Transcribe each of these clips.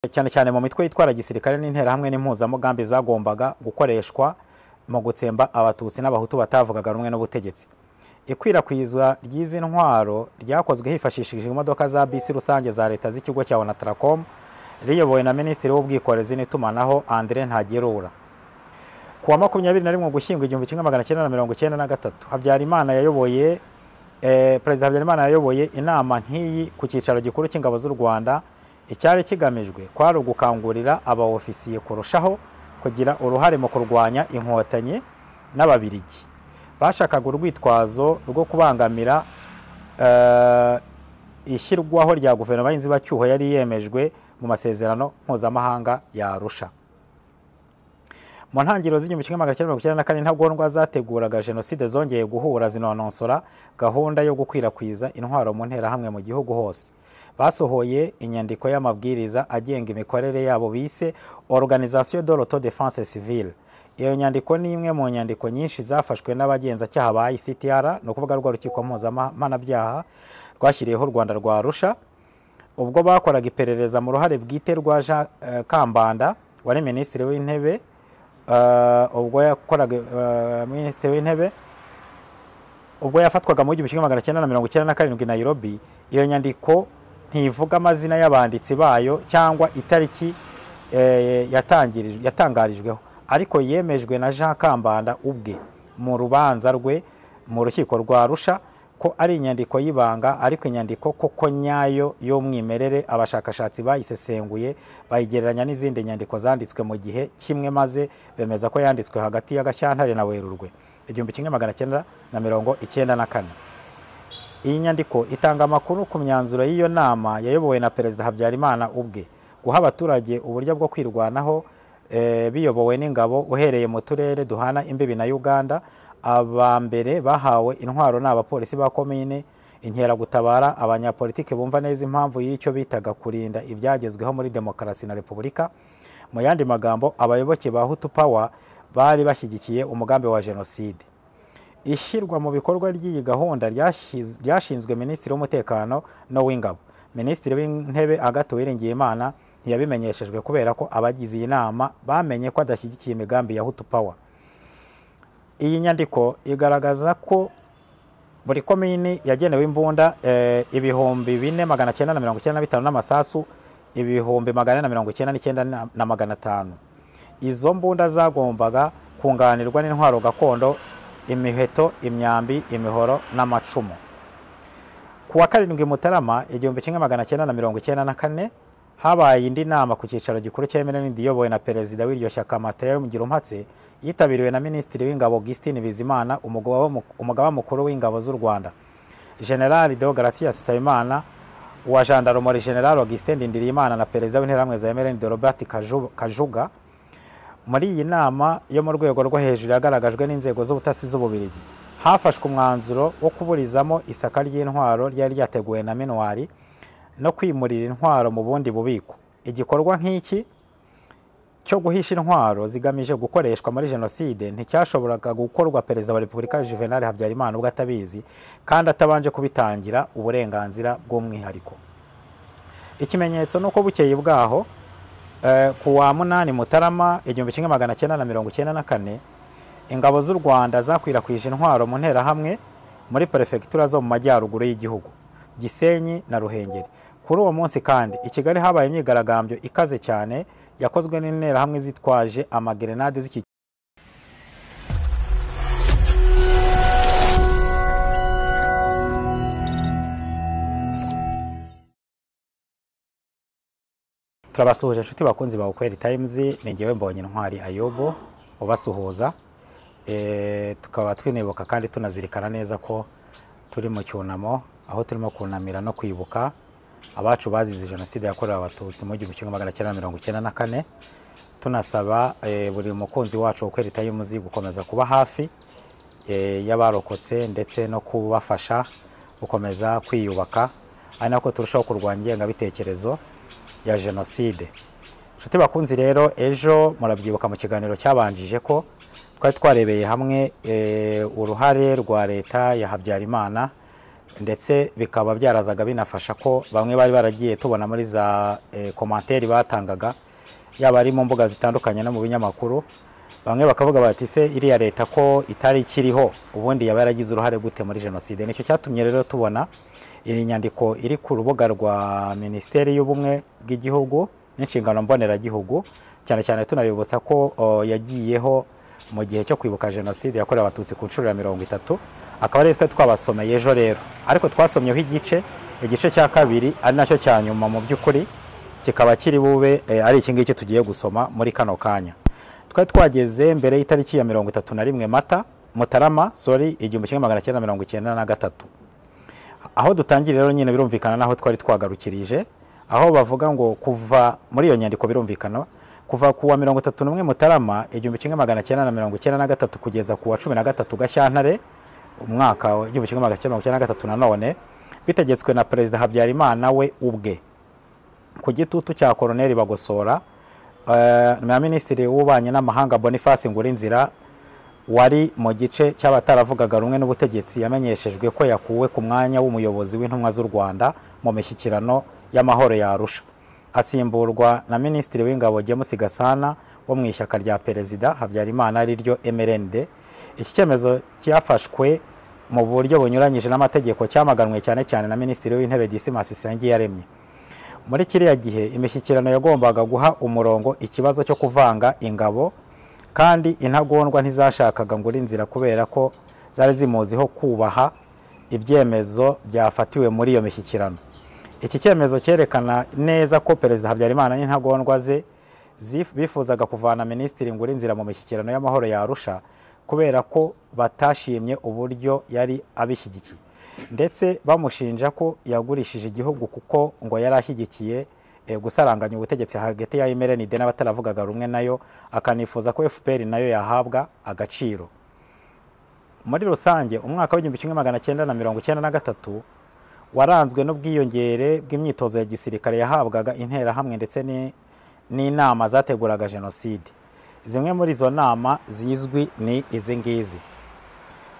Cyane cyane mu mitwe yitwara gisirikare n'interahamwe n'impuzamugambi zagombaga gukoreshwa mu gutsemba Abatutsi n'Abahutu batavugaga rumwe n'ubutegetsi. Ikwirakwizwa ry'izi ntwaro ryakozwe hifashishijwe imodoka za bisi rusange za leta z'ikigo cya Onatracom, riyobowe na Minisitiri w'Ubwikorezi n'Itumanaho André Ntagerura. Ku wa 21 Ugushyingo 1993, Habyarimana yayoboye Perezida Habyarimana yayoboye inama nk'iyi ku cyicaro gikuru cy'ingabo z'u Rwanda. Icyari kigamijwe kwari ugukangurira abaofisiye kurushaho kugira uruhare mu kurwanya Inkotanyi n'Ababirigi. Bashakaga urwitwazo rwo kubangamira ishyirwaho rya guverinoma y'inzibacyuho yari yemejwe mu masezerano mpuzamahanga ya Arusha. Mu ntangiriro z'1994, intagondwa zateguraga jenoside zongeye guhura, zinonosora gahunda yo gukwirakwiza intwaro mu nterahamwe mu gihugu hose. Basohoye inyandiko y'amabwiriza agenga imikorere yabo bise Organisation de l'Autodéfense Civile. Iyo nyandiko ni imwe mu nyandiko nyinshi zafashwe n'abagenzacyaha ba ICTR, ni ukuvuga rwa rukiko mpuzampanabyaha rwashyiriyeho u Rwanda rwa Arusha, ubwo bakoraga iperereza mu ruhare bwite rwa Jean Kambanda wari Minisitiri w'Intebe, ubwo yakoraga Minisitiri w'Intebe ubwo yafatwaga mu 1997 Nairobi. Iyo nyandiko ntivuga amazina y'abanditsi bayo cyangwa itariki yatangarijweho, ariko yemejwe na Jean Kambanda ubwe mu rubanza rwe mu rukiko rwa Arusha ko ari inyandiko y'ibanga. Ariko inyandiko koko nyayo y'umwimerere, abashakashatsi bayisesenguye, bayigereranya n'izindi nyandiko zanditswe mu gihe kimwe, maze bemeza ko yanditswe hagati ya Gashyantare na Werurwe 1994. Iyi nyandiko itanga amakuru ku myanzuro y'iyo nama yayobowe na Perezida Habyarimana ubwe: guha abaturage uburyo bwo kwirwanaho biyobowe n'ingabo uhereye mu turere duhana imbibi na Uganda. Aba mbere bahawe intwaro ni abapolisi ba komine, inkeragutabara, abanyapolitiki bumva neza impamvu y'icyo bitaga kurinda ibyagezweho muri demokarasi na repubulika. Mu yandi magambo, abayoboke ba Hutu Power bari bashyigikiye umugambi wa jenoside. Ishyirwa mu bikorwa ry'iyi gahunda ryashinzwe Minisitiri w'Umutekano n'uw'Ingabo. Minisitiri w'Intebe Agathe Uwiringiyimana ntiyabimenyeshejwe, kubera ko abagize iyi nama bamenye ko adashyigikiye imigambi ya Hutu Power. Iyi nyandiko igaragaza ko buri komini yagenewe imbunda 4995 n'amasasu 499,500. Izo mbunda zagombaga kunganirwa n'intwaro gakondo: imiheto, imyambi, imihoro n'amacumu. Ku wa 7 Mutarama 1994, habaye indi nama ku cyicaro gikuru cya MRND iyobowe na Perezida w'iryo shyaka Matayo Ngirumpatse, yitabiriwe na Minisitiri w'Ingabo Augustin Bizimana, Umugaba Mukuru w'Ingabo z'u Rwanda General Deogratias Nsabimana, wa Gendarmerie General Augustin Ndindiriyimana na Perezida w'Interahamwe za MRND Robert Kajuga. Muri iyi nama yo mu rwego rwo hejuru yagaragajwe n'inzego z'ubutasi z'Ububirigi, hafashwe umwanzuro wo kuburizamo isaka ry'intwaro ryari ryateguwe na MINUAR no kwimurira intwaro mu bundi bubiko. Igikorwa nk'iki cyo guhisha intwaro zigamije gukoreshwa muri jenoside nticyashoboraga gukorwa Perezida wa Repubulika Juvenal Habyarimana ubwo atabizi kandi atabanje kubitangira uburenganzira bw'umwihariko. Ikimenyetso nuko bukeye bwaho, ku wa 8 Mutarama 1994, ingabo z'u Rwanda zakwirakwije intwaro mu nterahamwe muri perefegitura zo mu majyaruguru y'igihugu, Gisenyi na Ruhengeri. Kuri uwo munsi kandi, i Kigali habaye imyigaragambyo ikaze cyane yakozwe n'interahamwe zitwaje amagerenade ziki Turabasuhuje inshuti bakunzi ba Ukweli Times, ni njyewe Mbonye Intwari Ayobo ubasuhuza. Tukaba twinibuka kandi tunazirikana neza ko turi mu cyunamo, aho turimo kunamira no kwibuka abacu bazize jenoside yakorewe Abatutsi mu 1994. Tunasaba buri mukunzi wacu Ukweli Times gukomeza kuba hafi y'abarokotse ndetse no kubafasha gukomeza kwiyubaka, ari nako turushaho kurwanya ingengabitekerezo ya jenoside. Inshuti bakunzi rero, ejo murabyibuka mu kiganiro cyabanjije ko twari twarebeye hamwe uruhare rwa leta ya Habyarimana Ndetse bikaba byarazaga binafasha ko bamwe bari baragiye tubona muri za commentaires batangaga, yaba ari mu mbuga zitandukanye no mu binyamakuru, bamwe bakavuga bati se iriya leta ko itari ikiriho ubundi yaba yaragize uruhare gute muri jenoside. Nicyo cyatumye rero tubona iyi nyandiko iri ku rubuga rwa Minisiteri y'Ubumwe bw'Igihugu n'Inshingano Mboneragihugu, cyane cyane tunabibutsa ko yagiyeho mu gihe cyo kwibuka jenoside yakorewe Abatutsi ku nshuro ya 30, akaba ari twe twabasomeye ejo rero, ariko twasomyeho igice cya kabiri ari nacyo cya nyuma mu by'ukuri, kikaba kiri bube ari iki ngiki tugiye gusoma muri kano kanya. Twari twageze mbere y'itariki ya 31 Mata Mutarama, sorry, 1993. Aho dutangira rero nyine birumvikana naho twari twagarukirije, aho bavuga ngo kuva muri iyo nyandiko birumvikana kuva kuwa 31 Mutarama 1993 kugeza kuwa 13 Gashyantare umwaka wa 1993 nanone, bitegetswe na Perezida Habyarimana we ubwe ku gitutu cya Colonel Bagosora na Minisitiri w'Ububanyi n'Amahanga Boniface Ngurinzira wari mu gice cy'abataravugaga rumwe n'ubutegetsi, yamenyeshejwe ko yakuwe ku mwanya w'umuyobozi w'intumwa z'u Rwanda mu mishyikirano y'amahoro ya Arusha, asimburwa na Minisitiri w'Ingabo James Gasana wo mu ishyaka rya Perezida Habyarimana ari ryo MRND. Iki cyemezo cyafashwe mu buryo bunyuranyije n'amategeko, cyamaganwe cyane cyane na Minisitiri w'Intebe Dismas Nsengiyaremye. Muri kiriya gihe imishyikirano yagombaga guha umurongo ikibazo cyo kuvanga ingabo, kandi intagondwa ntizashakaga Ngurinzira kubera ko zari zimuziho kubaha ibyemezo byafatiwe muri iyo mishyikirano. Iki cyemezo cyerekana neza ko Perezida Habyarimana n'intagondwa ze bifuzaga kuvana Minisitiri Ngurinzira mu mishyikirano y'amahoro ya Arusha kubera ko batashimye uburyo yari abishyigikiye, ndetse bamushinja ko yagurishije igihugu kuko ngo yari ashyigikiye gusaranganya ubutegetsi hagati ya MRND n'abataravugaga rumwe nayo, akanifuza ko FPR nayo yahabwa agaciro. Muri rusange umwaka wa 1993 waranzwe n'ubwiyongere bw'imyitozo ya gisirikare yahabwaga interahamwe ndetse n'inama zateguraga jenoside. Zimwe muri izo nama zizwi ni izi ngizi.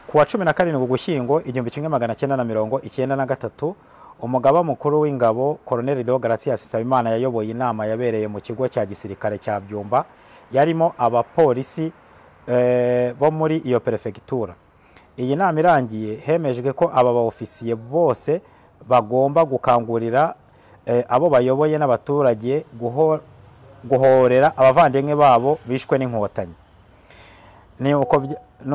Ku wa 17 Ugushyingo 1993, umugaba mukuru w'ingabo Colonel Deogratias Nsabimana yayoboye inama yabereye mu kigo cya gisirikare cya Byumba, yarimo abapolisi bo muri iyo prefecture. Iyi nama irangiye hemejwe ko aba baofisiye bose bagomba gukangurira abo bayoboye n'abaturage guhorera abavandimwe babo bishwe n'inkotanyi. Ni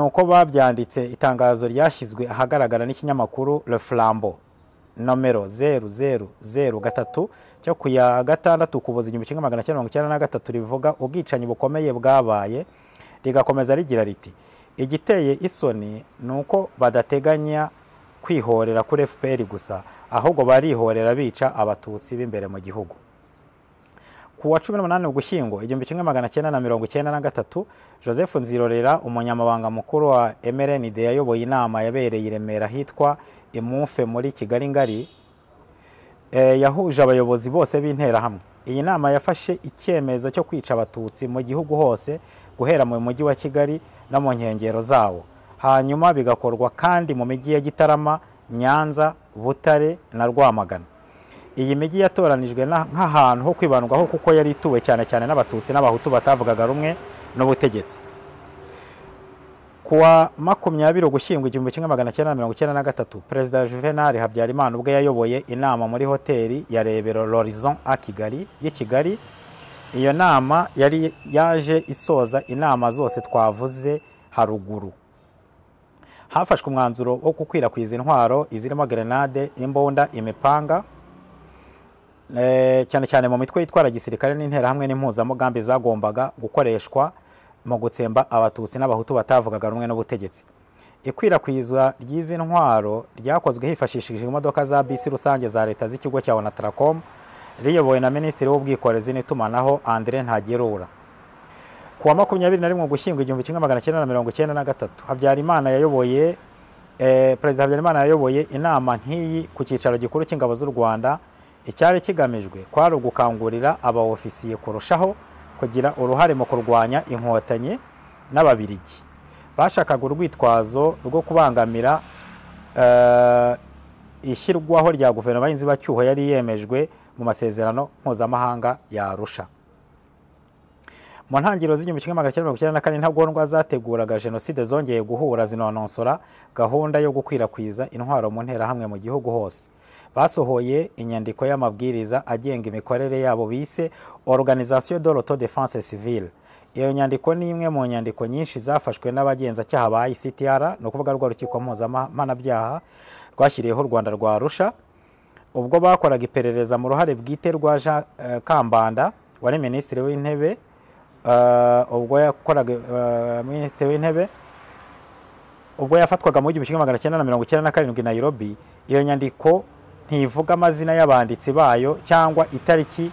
uko babyanditse itangazo ryashyizwe ahagaragara n'ikinyamakuru Le Flambeau nomero 0003 cyo ku ya 6 Ukuboza 1993, rivuga ubwicanyi bukomeye bwabaye, rigakomeza rigira riti: igiteye isoni ni uko badateganya kwihorera kuri FPR gusa, ahubwo barihorera bica Abatutsi b'imbere mu gihugu. Ku wa 18 Ugushyingo 1993, Joseph Nzirorera, umunyamabanga mukuru wa MRND, yayoboye inama yabereye i Remera hitwa Imumfe muri Kigali Ngari, yahuje abayobozi bose b'interahamwe. Iyi nama yafashe icyemezo cyo kwica Abatutsi mu gihugu hose, guhera mu mujyi wa Kigali no mu nkengero zawo, hanyuma bigakorwa kandi mu mijyi ya Gitarama, Nyanza, Butare na Rwamagana. Iyi mijyi yatoranijwe nk'ahantu ho kwibandwaho kuko yari ituwe cyane cyane n'Abatutsi n'Abahutu batavugaga rumwe n'ubutegetsi. Kuwa 20 Ugushyingo 1993, Perezida Juvenal Habyarimana ubwe yayoboye inama muri hoteli ya Rebero L'Horizon a Kigali y'i Kigali. Iyo nama yari yaje isoza inama zose twavuze haruguru. Hafashwe umwanzuro wo gukwirakwiza intwaro izirimo grenade, imbunda, imipanga, cyane cyane mu mitwe yitwara gisirikare n'interahamwe n'impuzamugambi zagombaga gukoreshwa mu gutsemba Abatutsi n'Abahutu batavugaga rumwe n'ubutegetsi. Ikwirakwizwa ry'izi ntwaro ryakozwe hifashishijwe imodoka za bisi rusange za leta z'ikigo cya Onatracom, riyobowe na Minisitiri w'Ubwikorezi n'Itumanaho André Ntagerura. Ku wa 21 Ugushyingo 1993, Habyarimana yayoboye Perezida Habyarimana yayoboye inama nk'iyi ku cyicaro gikuru cy'ingabo z'u Rwanda. Icyari kigamijwe kwari ugukangurira abaofisiye kurushaho kugira uruhare mu kurwanya Inkotanyi n'Ababirigi bashakaga urwitwazo rwo kubangamira Ishyirwaho rya guverinoma y'inzibacyuho yari yemejwe mu masezerano mpuzamahanga ya Arusha. Mu ntangiriro z'1994, intagondwa zateguraga jenoside zongeye guhura, zinonosora gahunda yo gukwirakwiza intwaro mu nterahamwe mu gihugu hose. Basohoye inyandiko y'amabwiriza agenga imikorere yabo bise Organisation de l'Autodéfense Civile. Iyo nyandiko ni imwe mu nyandiko nyinshi zafashwe n'abagenzacyaha ba ICTR, ni ukuvuga rwa rukiko mpuzampanabyaha rwashyiriyeho u Rwanda rwa Arusha, ubwo bakoraga iperereza mu ruhare bwite rwa Jean Kambanda wari minisitiri w'intebe, ubwo yakoraga minisitiri w'intebe ubwo yafatwaga mu 1997 Nairobi. Iyo nyandiko ntivuga amazina y'abanditsi bayo cyangwa itariki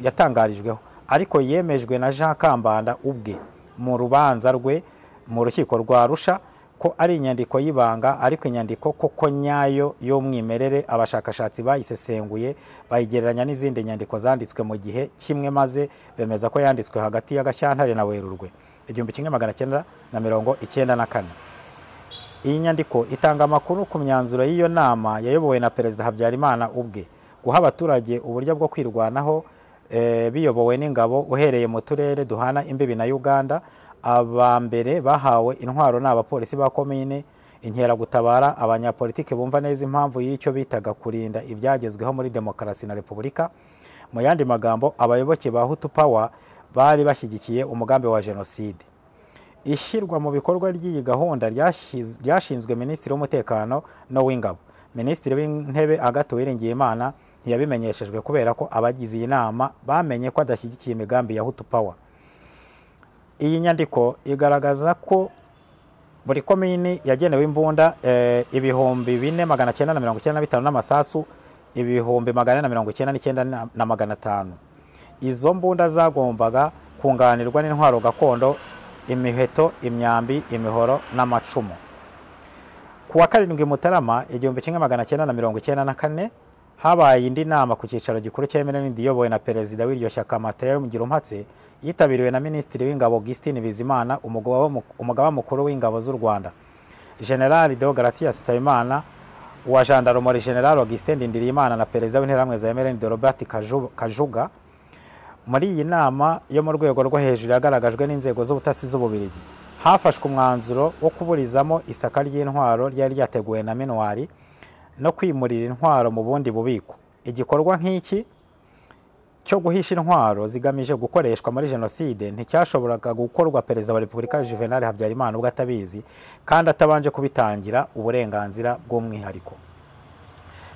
yatangarijweho, ariko yemejwe na Jean Kambanda ubwe mu rubanza rwe mu rukiko rwa Arusha ko ari inyandiko y'ibanga. Ariko inyandiko koko nyayo y'umwimerere, abashakashatsi bayisesenguye, bayigereranya n'izindi nyandiko zanditswe mu gihe kimwe, maze bemeza ko yanditswe hagati ya Gashyantare na Werurwe 1994. Iyi nyandiko itanga amakuru ku myanzuro y'iyo nama yayobowe na Perezida Habyarimana ubwe, guha abaturage uburyo bwo kwirwanaho biyobowe n'ingabo uhereye mu turere duhana imbibi na Uganda. Aba mbere bahawe intwaro ni abapolisi ba komine, inkeragutabara, abanyapolitiki bumva neza impamvu y'icyo bitaga kurinda ibyagezweho muri demokarasi na repubulika. Mu yandi magambo, abayoboke ba Hutu Power bari bashyigikiye umugambi wa jenoside. Ishyirwa mu bikorwa ry'iyi gahunda ryashinzwe minisitiri w'umutekano n'uw'ingabo. Minisitiri w'intebe Agathe Uwiringiyimana ntiyabimenyeshejwe, kubera ko abagize iyi nama bamenye ko adashyigikiye imigambi ya Hutu Power. Iyi nyandiko igaragaza ko buri komini yagenewe imbunda 4995 n'amasasu 499,500. Izo mbunda zagombaga kunganirwa n'intwaro gakondo: imiheto, imyambi, imihoro n'amacumu. Ku wa 7 Mutarama 1994 habaye indi nama ku cyicaro gikuru cya MRND iyobowe na perezida w'iryo shyaka Matayo Ngirumpatse, yitabiriwe na minisitiri w'ingabo Augustin Bizimana, umugaba mukuru w'ingabo z'u Rwanda General Deogratias Nsabimana, wa Gendarmerie General Augustin Ndindiriyimana na perezida w'interahamwe za MRND Robert Kajuga. Muri iyi nama yo mu rwego rwo hejuru yagaragajwe n'inzego z'ubutasi z'Ububiligi, hafashwe umwanzuro wo kuburizamo isaka ry'intwaro ryari ryateguwe na MINUAR no kwimurira intwaro mu bundi bubiko. Igikorwa nk'iki cyo guhisha intwaro zigamije gukoreshwa muri jenoside nticyashoboraga gukorwa perezida wa Repubulika Juvenal Habyarimana ubwo atabizi kandi atabanje kubitangira uburenganzira bw'umwihariko.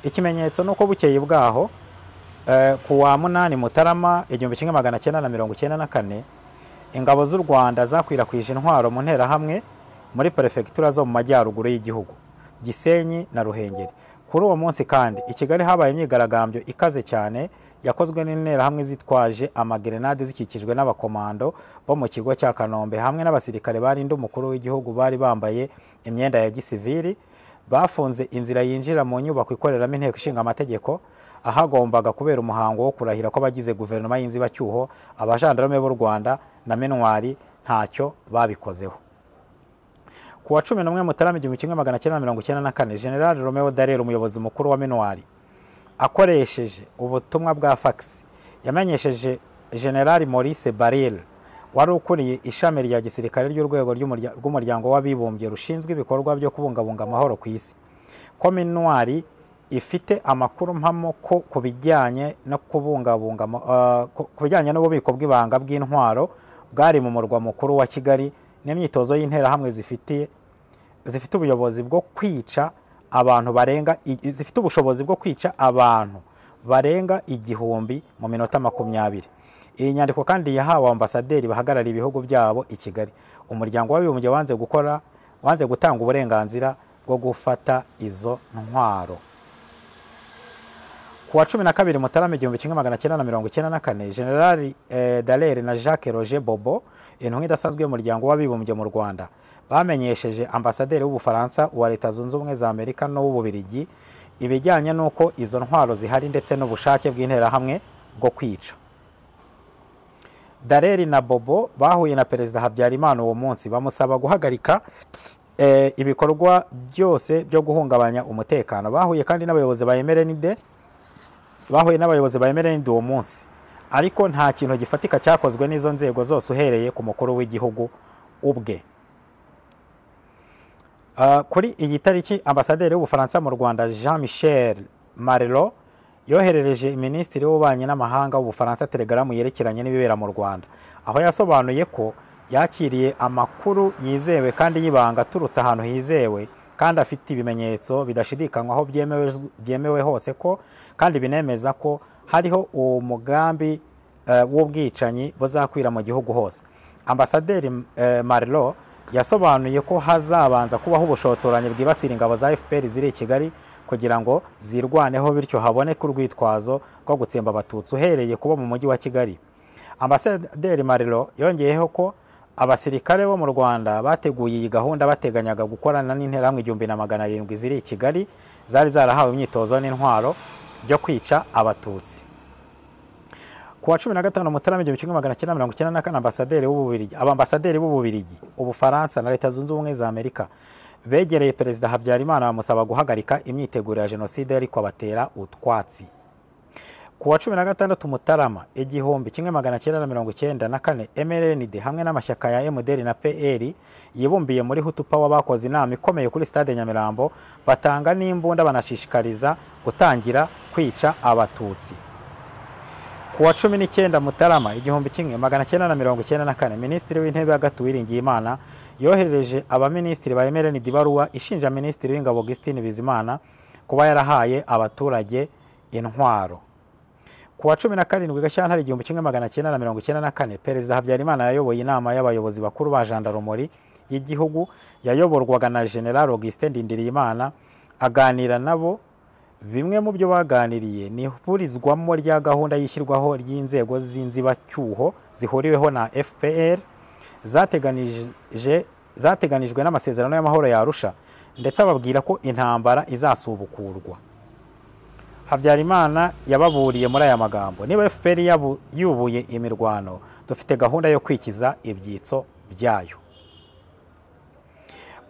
Ikimenyetso nuko bukeye bwaho ku wa 8 Mutarama 1994 ingabo z'u Rwanda zakwirakwije intwaro mu nterahamwe muri prefectura zo mu majyaruguru y'igihugu, Gisenyi na Ruhengeri. Kuri uwo munsi kandi i Kigali habaye imyigaragambyo ikaze cyane yakozwe n'interahamwe zitwaje amagerenade zikikijwe n'abakomando bo mu kigo cya Kanombe hamwe n'abasirikare barinda umukuru w'igihugu bari bambaye imyenda ya gisivili. Bafunze inzira yinjira mu nyubako ikoreramo inteko ishinga amategeko ahagombaga kubera umuhango wo kurahira kw'abagize guverinoma y'inzibacyuho. Abajandarume b'u Rwanda na MINUAR ntacyo babikozeho. Ku wa 11 Mutarama 1994 General Romeo Dallaire, umuyobozi mukuru wa MINUAR, akoresheje ubutumwa bwa fax yamenyesheje General Maurice Baril wari ukuriye ishami rya gisirikare ry'urwego rw'umuryango w'abibumbye rushinzwe ibikorwa byo kubungabunga amahoro ku isi ko MINUAR ifite amakuru mpamo ko ku bijyanye no kubungabunga ku bijyanye n'ububiko bw'ibanga bw'intwaro bwari mu murwa mukuru wa Kigali n'imyitozo y'interahamwe zifite ubuyobozi bwo kwica abantu barenga zifite ubushobozi bwo kwica abantu barenga 1000 mu minota 20. Iyi nyandiko kandi yahawe ambasaderi bahagarariye ibihugu byabo i Kigali. Umuryango w'abibumbye wanze gutanga uburenganzira bwo gufata izo ntwaro. Ku wa 12 Mutarama 1994 General Dallaire na Jacques Roger Bobo, intumwa idasanzwe y'umuryango w'abibumbye mu Rwanda, bamenyesheje ambasaderi w'Ubufaransa, uwa Leta Zunze Ubumwe za Amerika n'uw'Ububiligi ibijyanye n'uko izo ntwaro zihari ndetse n'ubushake bw'interahamwe bwo kwica. Dallaire na Bobo bahuye na Perezida Habyarimana uwo munsi bamusaba guhagarika ibikorwa byose byo guhungabanya umutekano. Bahuye kandi n'abayobozi ba MRND, bahuye n'abayobozi ba MRND uwo munsi, ariko nta kintu gifatika cyakozwe n'izo nzego zose uhereye ku mukuru w'igihugu ubwe. Kuri iyi tariki, ambasaderi w'Ubufaransa mu Rwanda Jean Michel Marelot yoherereje Minisitiri w'Ububanyi n'Amahanga w'Ubufaransa telegaramu yerekeranye n'ibibera mu Rwanda, aho yasobanuye ko yakiriye amakuru yizewe kandi y'ibanga aturutse ahantu hizewe kandi afite ibimenyetso bidashidikanywaho byemewe hose, ko kandi binemeza ko hariho umugambi w'ubwicanyi buzakwira mu gihugu hose. Ambasaderi Marelot yasobanuye ko hazabanza kubaho ubushotoranyi bwibasira ingabo za FPR ziri i Kigali kugira ngo zirwaneho, bityo haboneke urwitwazo rwo gutsemba Abatutsi uhereye kuba mu mujyi wa Kigali. Ambasaderi Marelot yongeyeho ko abasirikare bo mu Rwanda bateguye iyi gahunda bateganyaga gukorana n'Interahamwe 1700 ziri i Kigali zari zarahawe imyitozo n'intwaro byo kwica Abatutsi. Ku wa 15 Mutarama 1994, ambasaderi w'Ububiligi, abambasaderi b'Ububiligi, Ubufaransa na Leta Zunze Ubumwe za Amerika begereye Perezida Habyarimana bamusaba guhagarika imyiteguro ya jenoside, ariko abatera utwatsi. Ku wa 16 Mutarama 1994, MRND hamwe n'amashyaka ya MDR na PL yibumbiye muri Hutu Power bakoze inama ikomeye kuri Stade Nyamirambo, batanga n'imbunda banashishikariza gutangira kwica Abatutsi. Ku wa 19 Mutarama 1994, Minisitiri w'Intebe Agathe Uwiringiyimana yoherereje abaminisitiri ba MRND ibaruwa ishinja Minisitiri w'Ingabo Augustin Bizimana kuba yarahaye abaturage intwaro. Ku wa 17 Gashyantare 1994, Perezida Habyarimana yayoboye inama y'abayobozi bakuru ba Gendarmerie y'igihugu yayoborwaga na General Augustin Ndindiriyimana, aganira nabo. Bimwe mu byo baganiriye ni ihurizwamo rya gahunda y'ishyirwaho ry'inzego z'inzibacyuho zihuriweho na FPR zateganijwe n'amasezerano y'amahoro ya Arusha, ndetse ababwira ko intambara izasubukurwa. Habyarimana yababuriye muri aya magambo: niba FPR yubuye imirwano, dufite gahunda yo kwikiza ibyitso byayo.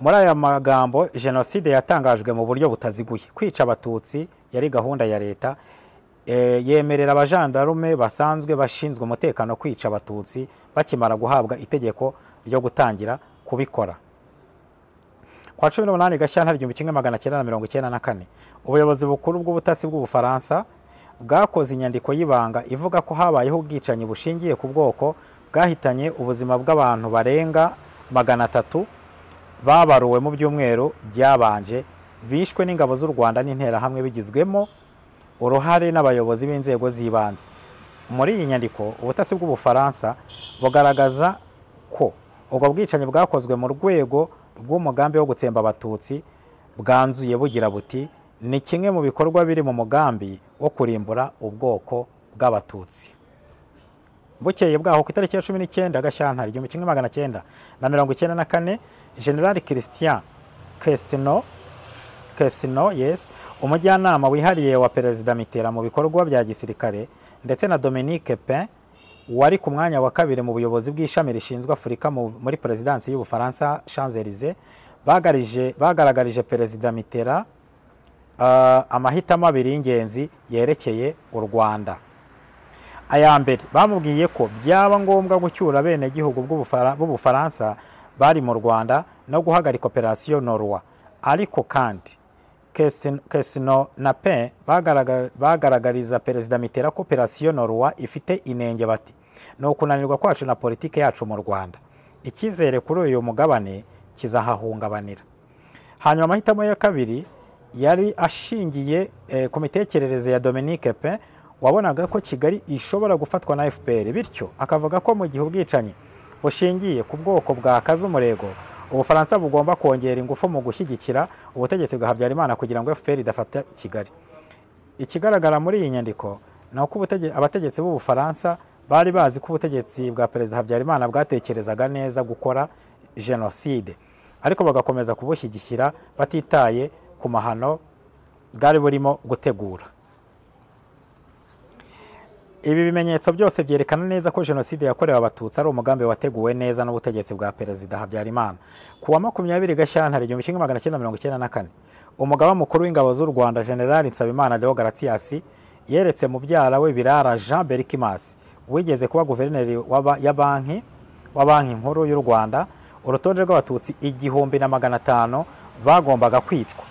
Muri aya magambo, jenoside yatangajwe mu buryo butaziguye. Kwica Abatutsi yari gahunda ya leta, yemerera abajandarume basanzwe bashinzwe umutekano kwica Abatutsi bakimara guhabwa itegeko ryo gutangira kubikora. Kwa 18 Gashyantare 1994, ubuyobozi bukuru bw'ubutasi bw'Ubufaransa bwakoze inyandiko y'ibanga ivuga ko habayeho ubwicanyi bushingiye ku bwoko bwahitanye ubuzima bw'abantu barenga 300 babaruwe mu byumweru byabanje, bishwe n'ingabo z'u Rwanda n'Interahamwe bigizwemo uruhare n'abayobozi b'inzego z'ibanze. Muri iyi nyandiko, ubutasi bw'Ubufaransa bugaragaza ko ubwo bwicanyi bwakozwe mu rwego rw'umugambi wo gutsemba Abatutsi, bwanzuye bugira buti: ni kimwe mu bikorwa biri mu mugambi wo kurimbura ubwoko bw'Abatutsi. Bukeye bwaho, ku itariki ya 19 Gashyantare 1994, General Christian Casino, yes, umujyanama wihariye wa Perezida Mitterrand mu bikorwa bya gisirikare, ndetse na Dominique Pin wari ku mwanya wa kabiri mu buyobozi bw'ishami rishinzwe Afurika muri Perezidansi y'Ubufaransa Champs-Élysées, bagaragarije Perezida Mitterrand amahitamo abiri y'ingenzi yerekeye u Rwanda. Aya mbere, bamubwiye ko byaba ngombwa gucyura abenegihugu b'Ubufaransa bari mu Rwanda no guhagarika Operation Norwa. Ariko kandi Casino na Pin bagaragariza Perezida Mitterrand ko Operation Norwa ifite inenge, bati: ni ukunanirwa kwacu na politike yacu mu Rwanda, icyizere kuri uyu mugabane kizahahungabanira. Hanyuma amahitamo ya kabiri yari ashingiye ku mitekerereze ya Dominique Pin, wabonaga ko Kigali ishobora gufatwa na FPR, bityo akavuga ko mu gihe ubwicanyi bushingiye ku bwoko bwa Kazumurego, Ubufaransa bugomba kongera ingufu mu gushyigikira ubutegetsi bwa Habyarimana kugira ngo FPR idafata Kigali. Ikigaragara muri iyi nyandiko ni uko abategetsi b'Ubufaransa bari bazi ko ubutegetsi bwa Perezida Habyarimana bwatekerezaga neza gukora jenoside, ariko bagakomeza kubushyigikira batitaye ku mahano bwari burimo gutegura. Ibi bimenyetso byose byerekana neza ko jenoside yakorewe Abatutsi ari umugambi wateguwe neza n'ubutegetsi bwa Perezida Habyarimana. Ku wa 20 Gashyantare 1994, umugaba mukuru w'ingabo z'u Rwanda General Nsabimana Deogratias yeretse mubyara we Birara Jean Berkimas, wigeze kuba guverineri wa Banki Nkuru y'u Rwanda, urutonde rw'Abatutsi 1500 bagombaga kwicwa.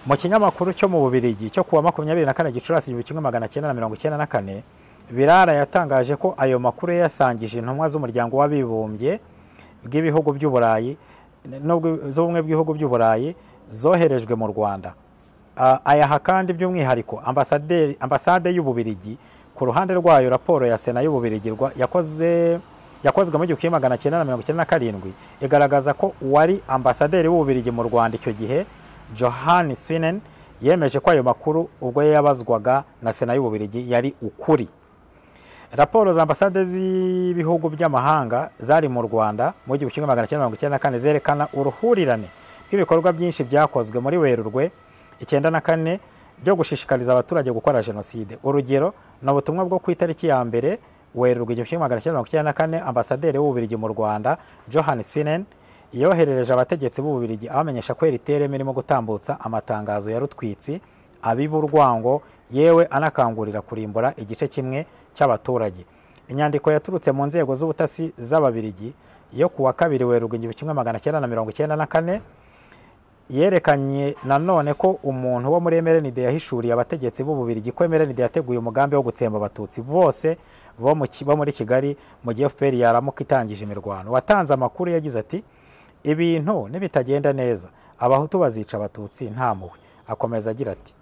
Mu kinyamakuru cyo mu Bubiligi cyo kuwa 24 Gicurasi 1994, Birara yatangaje ko ayo makuru yasangije intumwa z'umuryango w'abibumbye bw'ibihugu by'Uburayi z'ubumwe bw'ibihugu by'Uburayi zoherejwe mu Rwanda. Ayaha kandi by'umwihariko ambasade y'Ububirigi. Ku ruhande rwayo, raporo ya Sena y'Ububirigi yakozwe mu 1997 igaragaza ko uwari ambasaderi w'Ububirigi mu Rwanda icyo gihe, Johan Swinen, yemeje ko ayo makuru ubwo yabazwaga na Sena y'Ububirigi yari ukuri. Raporo za ambasade z'ibihugu by'amahanga zari mu Rwanda mu 1994 zerekana uruhurirane rw'ibikorwa byinshi byakozwe muri Werurwe 94 byo gushishikariza abaturage gukora jenoside. Urugero ni ubutumwa bwo ku itariki ya 1 Werurwe 1994, ambasaderi w'Ububirigi mu Rwanda Johan Swinen yoherereje abategetsi b'Ububirigi abamenyesha ko RTLM irimo gutambutsa amatangazo ya rutwitsi abiba urwango, yewe anakangurira kurimbura igice kimwe cy'abaturage. Inyandiko yaturutse mu nzego z'ubutasi z'Ababirigi yo kuwa 2 Werurwe 1994 yerekanye nanone ko umuntu wo muri MRND yahishuriye abategetsi b'Ububirigi ko MRND yateguye umugambi wo gutsemba Abatutsi bose bo muri Kigali mu gihe FPR yaramuka itangije imirwano. Watanze amakuru yagize ati: "Ibintu nibitagenda neza Abahutu bazica Abatutsi nta mpuhwe." Akomeza agira ati: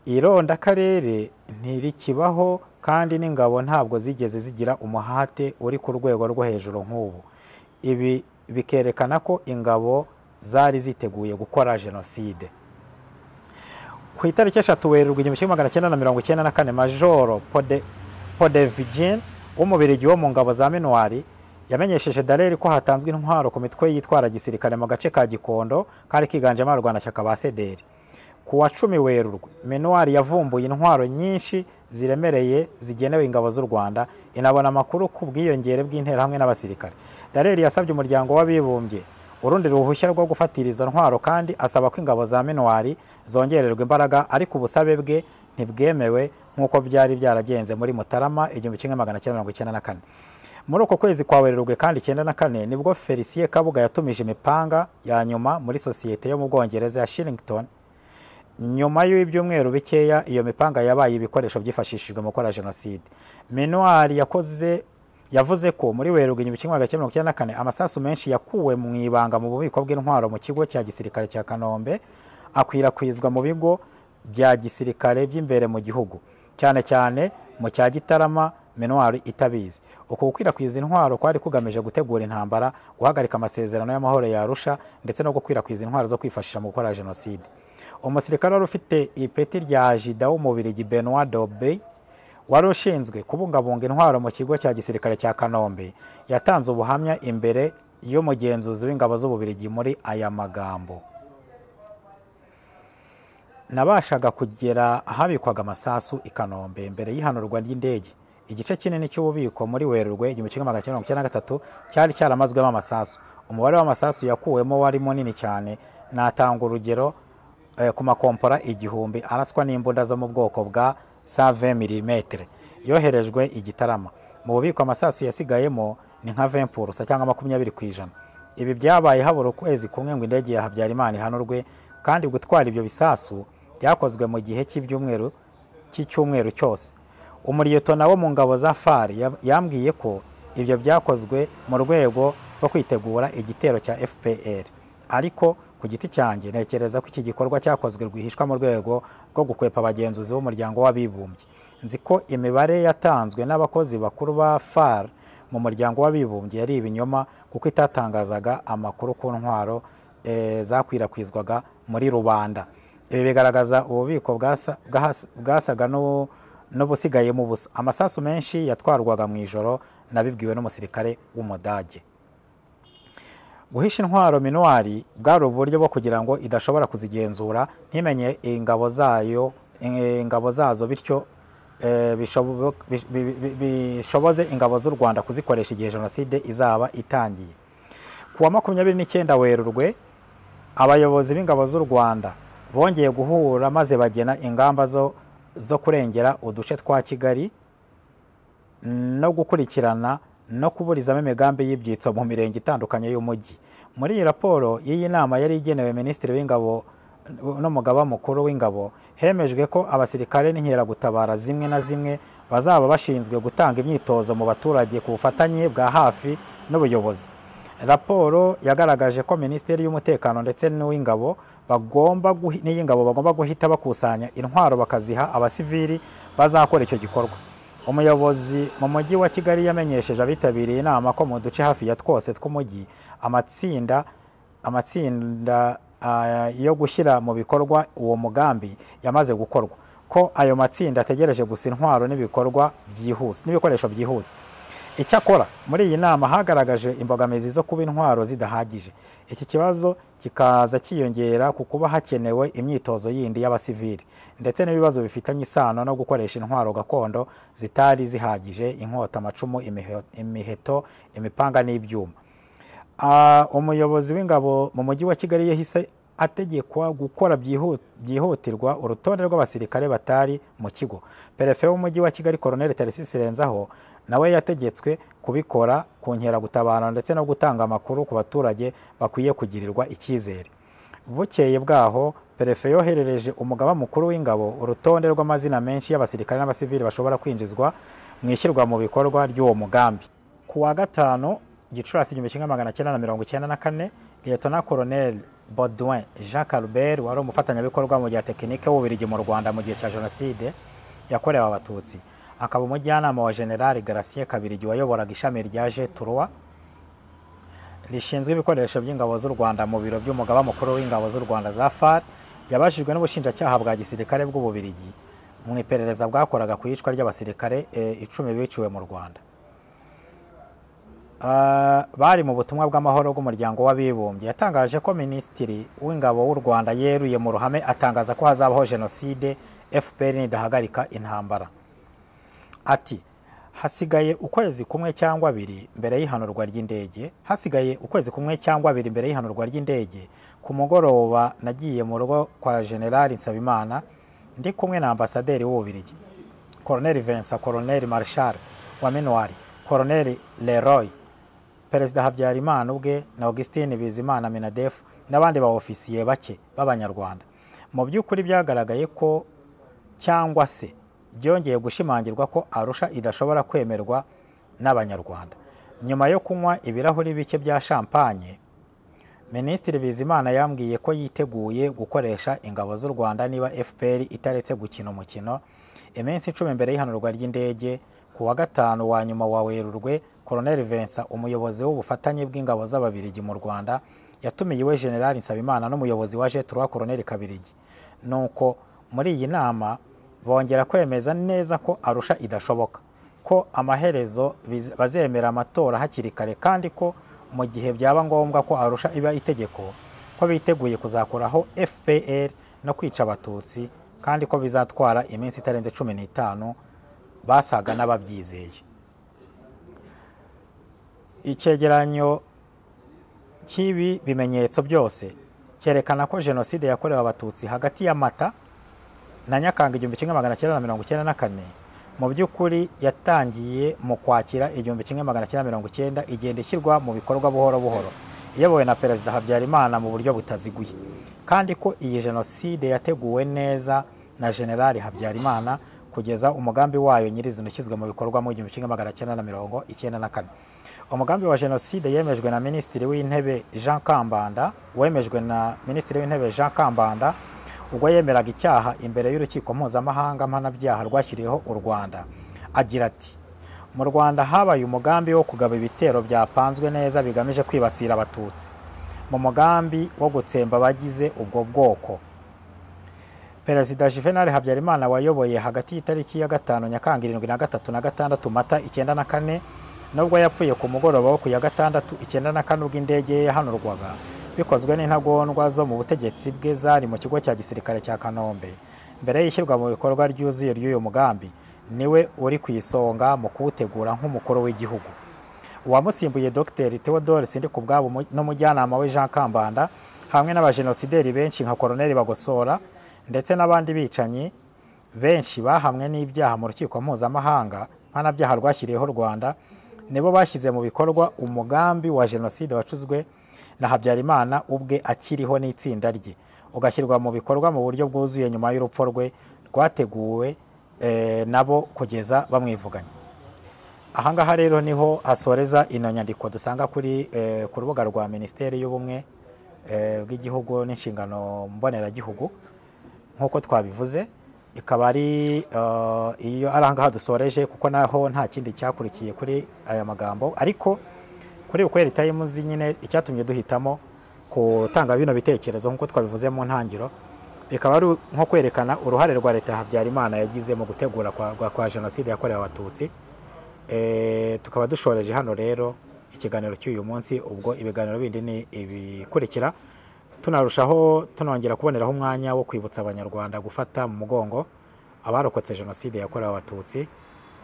"Ironda karere ntirikibaho kandi n'ingabo ntabwo zigeze zigira umuhate uri ku rwego rwo hejuru nk'ubu." Ibi bikerekana ko ingabo zari ziteguye gukora jenoside. Ku itariki 3 Werurwe 1994, Majoro Podevigin w'Umubirigi wo mu ngabo za Minuari yamenyesheje Dallaire ko hatanzwe intwaro ku mitwe yitwara gisirikare mu gace ka Gikondo kari kiganjemo abarwanashyaka ba CDR. Ku wa 10 Werurwe, Minuari yavumbuye intwaro nyinshi ziremereye zigenewe ingabo z'u Rwanda, inabona amakuru ku bwiyongere bw'interahamwe n'abasirikare. Dallaire yasabye umuryango w'abibumbye urundi ruhushya rwo gufatira izo ntwaro kandi asaba ko ingabo za Minuari zongererwa imbaraga, ariko ubusabe bwe ntibwemewe nk'uko byari byaragenze muri Mutarama 1994. Muri uko kwezi kwa Werurwe kandi 94 nibwo Felicien Kabuga yatumije imipanga ya nyuma muri sosiyete yo mu Bwongereza ya Shillington. Nyuma y'ibyumweru bikeya iyo mipanga yabaye ibikoresho byifashishijwe mu gukora jenoside. Minuari yavuze ko muri Werurwe 1994 amasasu menshi yakuwe mu ibanga mu bubiko bw'intwaro mu kigo cya gisirikare cya Kanombe akwirakwizwa mu bigo bya gisirikare by'imbere mu gihugu, cyane cyane mu cya Gitarama Minuari itabizi. Uko gukwirakwiza intwaro kwari kugamije gutegura intambara, guhagarika amasezerano y'amahoro ya Arusha ndetse no gukwirakwiza intwaro zo kwifashisha mu gukora jenoside. Umusirikare wari ufite ipeti rya Jida w'Umubirigi Benoit Dobey wari ushinzwe kubungabunga intwaro mu kigo cya gisirikare cya Kanombe yatanze ubuhamya imbere y'umugenzuzi w'ingabo z'Ububirigi muri aya magambo: "Nabashaga kugera ahabikwaga amasasu i Kanombe mbere y'ihanurwa ry'indege. Igice kinini cy'ububiko muri Werurwe 1993 cyari cyaramazwemo amasasu. Umubare w'amasasu yakuwemo wari munini cyane. Natanga urugero ku makompora 1000 araswa n'imbunda zo mu bwoko bwa 120 mm yoherejwe i Gitarama. Mu bubiko amasasu yasigayemo ni nka 20% cyangwa 20%. Ibi byabaye habura ukwezi kumwe ngo indege ya Habyarimana ihanurwe, kandi gutwara ibyo bisasu byakozwe mu gihe cy'icyumweru cyose. Umuriyetona wo mu ngabo za FAR yambwiye ko ibyo byakozwe mu rwego rwo kwitegura igitero cya FPR, ariko ku giti cyanjye ntekereza ko iki gikorwa cyakozwe rwihishwa mu rwego rwo gukwepa abagenzuzi b'umuryango w'abibumbye. Nzi ko imibare yatanzwe n'abakozi bakuru ba FAR mu muryango w'abibumbye yari ibinyoma, kuko itatangazaga amakuru ku ntwaro zakwirakwizwaga muri rubanda. Ibi bigaragaza ububiko bwasaga n'ubusigaye mu busa. Amasasu menshi yatwarwaga mu ijoro, nabibwiwe n'umusirikare w'Umudage. Guhisha intwaro Minuari bwari uburyo bwo kugira ngo idashobora kuzigenzura, ntimenye ingabo zayo, ingabo zazo, bityo bishoboze ingabo z'u Rwanda kuzikoresha igihe jenoside izaba itangiye. Ku wa 29 Werurwe, abayobozi b'ingabo z'u Rwanda bongeye guhura maze bagena ingamba zo kurengera uduce twa Kigali no gukurikirana no kuburizamo imigambi y'ibyitso mu mirenge itandukanye y'umujyi. Muri iyi raporo y'iyi nama yari igenewe Minisitiri w'Ingabo n'Umugaba Mukuru w'Ingabo, hemejwe ko abasirikare n'inkeragutabara zimwe na zimwe bazaba bashinzwe gutanga imyitozo mu baturage ku bufatanye bwa hafi n'ubuyobozi. Raporo yagaragaje ko Minisiteri y'Umutekano ndetse n'uw'Ingabo bagomba guhita bakusanya intwaro bakaziha abasivili bazakora icyo gikorwa. Umuyobozi mu mujyi wa Kigali yamenyesheje abitabiriye inama ko mu duce hafi ya twose tw'umujyi amatsinda yo gushyira mu bikorwa uwo mugambi yamaze gukorwa, ko ayo matsinda ategereje gusa intwaro n'ibikorwa byihuse n'ibikoresho byihuse. Icyakora muri iyi nama hagaragaje imbogamizi zo kuba intwaro zidahagije. Iki kibazo kikaza cyiyongera ku kuba hakenewe imyitozo yindi y'abasivili ndetse n'ibibazo bifitanye isano no gukoresha intwaro gakondo zitari zihagije: inkota, amacumu, imiheto, imipanga n'ibyuma. Umuyobozi w'ingabo mu mujyi wa Kigali yahise ategekwa gukora byihutirwa urutonde rw'abasirikare batari mu kigo. Perefe w'umujyi wa Kigali Colonel Tharcisse Renzaho nawe yategetswe kubikora ku nkeragutabara ndetse no gutanga amakuru ku baturage bakwiye kugirirwa icyizere. Bukeye bwaho, perefe yoherereje umugaba mukuru w'ingabo urutonde rw'amazina menshi y'abasirikare n'abasivili bashobora kwinjizwa mu ishyirwa mu bikorwa ry'uwo mugambi. Ku wa 5 Gicurasi 1994, Lieutenant Colonel Baudouin Jean Calbert wari umufatanyabikorwa mu bya tekinike w'Ububiligi mu Rwanda mu gihe cya jenoside yakorewe Abatutsi, akaba umujyanama wa General Gratien Kabirigi wayoboraga ishami rya G3 rishinzwe ibikoresho by'ingabo z'u Rwanda mu biro by'umugaba mukuru w'ingabo z'u Rwanda za FAR, yabajijwe n'ubushinjacyaha bwa gisirikare bw'Ububiligi mu iperereza bwakoraga ku iyicwa ry'abasirikare 10 biciwe mu Rwanda. Bari mu butumwa bw'amahoro bw'umuryango w'abibumbye. Yatangaje ko Minisitiri w'Ingabo w'u Rwanda yeruye mu ruhame atangaza ko hazabaho jenoside FPR nidahagarika intambara. Ati: hasigaye ukwezi kumwe cyangwa abiri mbere y'ihanurwa ry'indege, hasigaye ukwezi kumwe cyangwa abiri mbere y'ihanurwa ry'indege, ku mugoroba nagiye mu rugo kwa General Nsabimana ndi kumwe na ambasaderi w'Ububiligi, Colonel Vincent, Colonel Marshal wa Minuari, Colonel Leroy, Perezida Habyarimana ubwe na Augustin Bizimana Minadef n'abandi ba ofisiye bake b'Abanyarwanda. Mu by'ukuri byagaragaye ko cyangwa se byongeye gushimangirwa ko Arusha idashobora kwemerwa n'Abanyarwanda. Nyuma yo kunywa ibirahuri bike bya champagne, Minisitiri Bizimana yambwiye ko yiteguye gukoresha ingabo z'u Rwanda niba FPR itaretse gukina umukino. Iminsi 10 mbere y'ihanurwa ry'indege, ku wa 5 wa nyuma wa Werurwe, Colonel Vincent, umuyobozi w'ubufatanye bw'ingabo z'Ababiligi mu Rwanda, yatumiye iwe General Nsabimana n'umuyobozi wa G3 Colonel Kabirigi. Nuko muri iyi nama bongera kwemeza neza ko Arusha idashoboka, ko amaherezo bazemera amatora hakiri kare, kandi ko mu gihe byaba ngombwa ko Arusha iba itegeko, ko biteguye kuzakuraho FPR no kwica Abatutsi, kandi ko bizatwara iminsi itarenze 15. Basaga n'ababyizeye. Icyegeranyo cy'ibi bimenyetso byose cyerekana ko jenoside yakorewe Abatutsi hagati ya Mata na Nyakanga 1994 mu by'ukuri yatangiye mu Kwakira 1990, igenda ishyirwa mu bikorwa buhoro buhoro iyobowe na Perezida Habyarimana mu buryo butaziguye, kandi ko iyi jenoside yateguwe neza na General Habyarimana kugeza umugambi wayo nyirizina ushyizwe mu bikorwa mu 1994. Umugambi wa jenoside yemejwe na Minisitiri w'Intebe Jean Kambanda, wemejwe na Minisitiri w'Intebe Jean Kambanda ubwo yemeraga icyaha imbere y'urukiko mpuzamahanga mpanabyaha rwashyiriweho u Rwanda, agira ati: mu Rwanda habaye umugambi wo kugaba ibitero byapanzwe neza bigamije kwibasira Abatutsi, mu mugambi wo gutsemba abagize ubwo bwoko. Perezida Juvenal Habyarimana wayoboye hagati y'itariki ya 5 Nyakanga 1973 na 6 Mata 1994, nubwo yapfuye ku mugoroba wo ku ya 6 94 ubwo indege ye yahanurwaga bikozwe n'intagondwa zo mu butegetsi bwe zari mu kigo cya gisirikare cya Kanombe, mbere y'ishyirwa mu bikorwa ryuzuye ry'uyu mugambi, Niwe uri ku isonga mu kuwutegura nk'umukuru w'igihugu. Uwamusimbuye Dr Theodore Sindikubwabo n'umujyanama we Jean Kambanda, hamwe n'abajenosideri benshi nka Colonel Bagosora ndetse n'abandi bicanyi benshi bahamwe n'ibyaha mu rukiko mpuzamahanga mpanabyaha rwashyiriyeho u Rwanda, nibo bashyize mu bikorwa umugambi wa jenoside wacuzwe na Habyarimana ubwe akiriho n'itsinda rye, ugashyirwa mu bikorwa mu buryo bwuzuye nyuma y'urupfu rwe rwateguwe nabo kugeza bamwivuganye. Ahangaha rero niho hasoreza ino nyandiko dusanga kuri ku rubuga rwa Minisiteri y'Ubumwe bw'Igihugu n'Inshingano Mboneragihugu. Nk'uko twabivuze, ikaba ari iyo ari ahangaha dusoreje, kuko naho nta kindi cyakurikiye kuri aya magambo. Ariko kuri Ukweli Times nyine icyatumye duhitamo gutanga bino bitekerezo nk'uko twabivuze mu ntangiro, bikaba ari nko kwerekana uruhare rwa leta ya Habyarimana yagize mu gutegura kwa jenoside yakorewe Abatutsi. Tukaba dushoreje hano rero ikiganiro cy'uyu munsi. Ubwo ibiganiro bindi ni ibikurikira, tunarushaho tunongera kuboneraho umwanya wo kwibutsa Abanyarwanda gufata mu mugongo abarokotse jenoside yakorewe Abatutsi,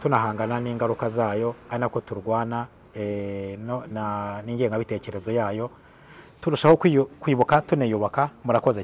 tunahangana n'ingaruka zayo, ari nako turwana n'ingengabitekerezo yayo, turushaho kwibuka tuniyubaka. Murakoze cyane.